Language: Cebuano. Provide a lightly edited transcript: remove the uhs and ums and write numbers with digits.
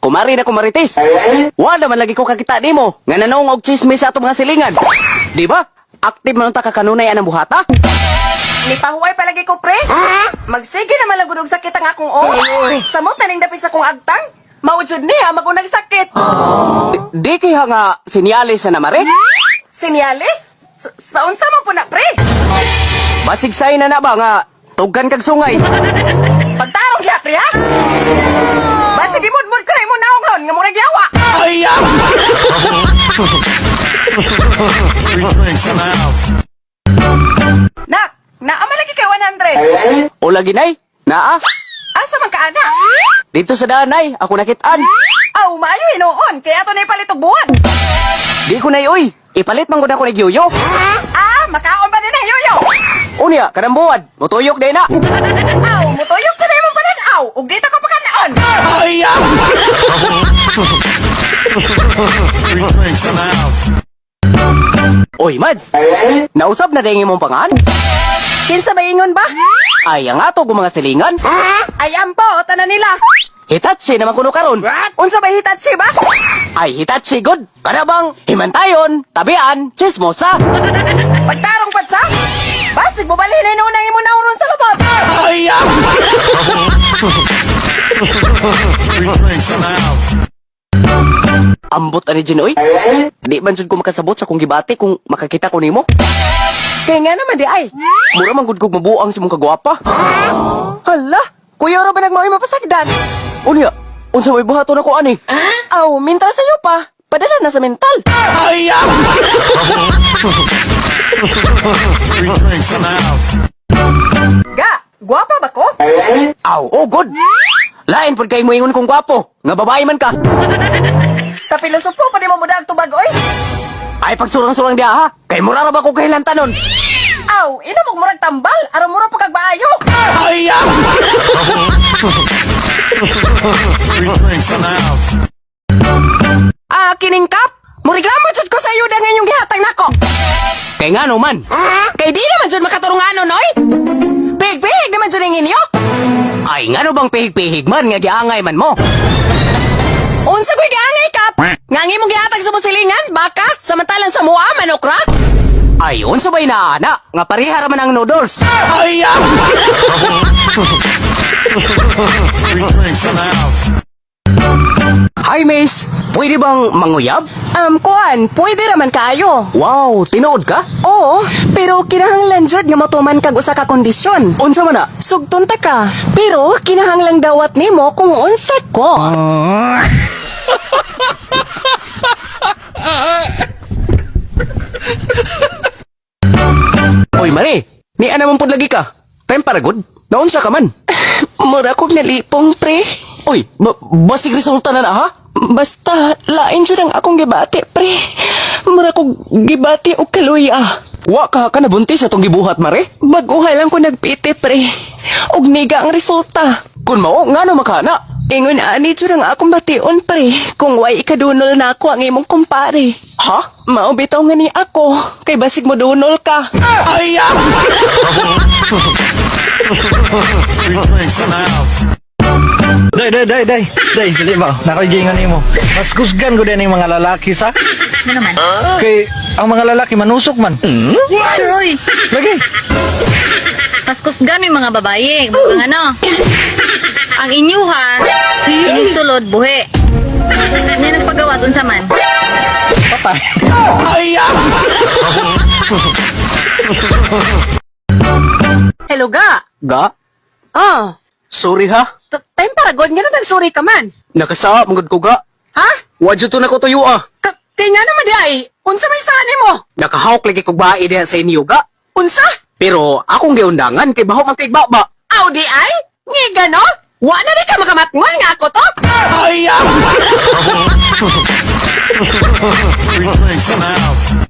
Kumari na kumarites. Wa naman lagi ko kakita nimo nga nanong og chismis sa atong mga silingan. Di ba? Active man ta ka kanunay anang buhata. Nipahuway palagi ko, pre. Magsige naman lang gud og sakit ang akong o. Samot na ning dapit sa kong agtang. Mao jud niya magunag sakit. Di kaya nga sinyalis na mare? Sinyalis? Sa unsa man po na, pre? Basig say na na ba nga tugan kag sungay. Pagtarong diha, pre, ha? Basig imudmud ko na imo naong ron nga murag yawa. Ay! Three drinks in the house. Nak, naa man lagi kay 100. O lagi nay, naa. Asa man ka ana? Dito sa daan nay, ako nakitaan. Aw, maayo hinuon kay ato na ipalit og buwan. Di ko nay oy. Ipalit man gud ako ni Gyuyo. Ah, makaon ba din na yoyo? Unya, kanang buwan, mutuyok day na. Aw, mutuyok sa imong panan-aw ug dito ka pakanaon. Ay! Three drinks in the house. Oy, Mads. Nausab na din imong pangan? Kinsa ba ingon ba? Ay, ang ato kong mga silingan. Ay ampo, tanan nila. Hitachi naman kuno karon. Unsa ba Hitachi ba? Ay, Hitachi good. Kana bang himantayon, tabian, chismosa. Pagtarong pad sa? Basig mo balhin na unang imo nauron sa lubot. Ay! Three drinks in the house. Ambot ani Jin, oy. Di man jud ko makasabot sa kong gibati kung makakita ko nimo. Kay nga naman di ay. Mura man gud kog mabuang sa imong kagwapa. Hala, kuya ra ba nagmaoy mapasagdan? Unya, unsa may buhaton ako ani? Aw, mintra sayo pa. Padala na sa mental. Ay! Three drinks in the house. Ga, guwapa ba ko? Aw, oh good. Lain pud kay mo ingon kong gwapo, nga babae man ka. Kapilosopo pa di mo muda ang tubag oy. Ay pagsurang-surang diha ha. Kay mura ra ba ko kahilantanon? Aw, ina mo murag tambal aron mura pa kag maayo. Ay! Three drinks in the house. Ah, kining kap. Muriglamo jud ko sa ayuda nga inyong gihatag nako. Kay ngano man? Kay di naman jud makaturungano noy. Pig-pig naman jud ang inyo. Ay ngano bang pihig-pihig man nga giangay man mo? Unsa ko'y giangay kap? Nga ang imong gihatag sa musilingan, baka, samantalang sa mua, manok ra? Ay unsa bay naana nga pareha ra man ang noodles. Ay! Three drinks in the house. Hi miss, pwede bang manguyab? Kuan, pwede raman kaayo. Wow, tinuod ka? Oo, pero kinahanglan jud nga motuman kag usa ka kondisyon. Unsa man na? Sugton ta ka, pero kinahanglang dawat nimo kung unsa ko. Oy mare, ni ana man pud lagi ka. Time para good. Naunsa ka man? Mura kog nalipong, pre. Oy, basig resulta na na ha? Basta, lain jud ang akong gibati, pre. Mura kog gibati og kaluya. Wa ka ka nabuntis atong gibuhat mare? Bag-uhay lang ko nagpiti, pre. Og niga ang resulta. Kun mao ngano makana? Ingon ani jud ang akong bation, pre. Kung way ikadunol na ako ang imong kumpare. Ha? Mao bitaw nga ni ako, kay basig mo dunol ka. Ay! Three drinks in the house. Day, day, day, day. Day, dali ba? Nakagingan nimo. Mas kusgan ko din yung mga lalaki sa. Ano naman? Kay ang mga lalaki manusok man. Uy, Lagi. paskusgan yung mga babae. Bukang ano? Ang inyuha, inyong sulod, buhi. Ano yung nagpagawas, unsa man? Patay. Ay! Hello, ga. Ga? Oh, Sorry ha. time para god nga na nagsuri ka man. Nakasaa man gud ko ga. Ha? Wa jud to nako tuyo ah. Kay nga naman di ay, unsa may saan mo? Nakahawk lagi kog bae diha sa inyo ga. Unsa? Pero akong giundangan kay baho man kay baba. Aw di ay? Ngiga no? Wa na di ka makamatngon nga ako to? Ay! Three drinks in the house.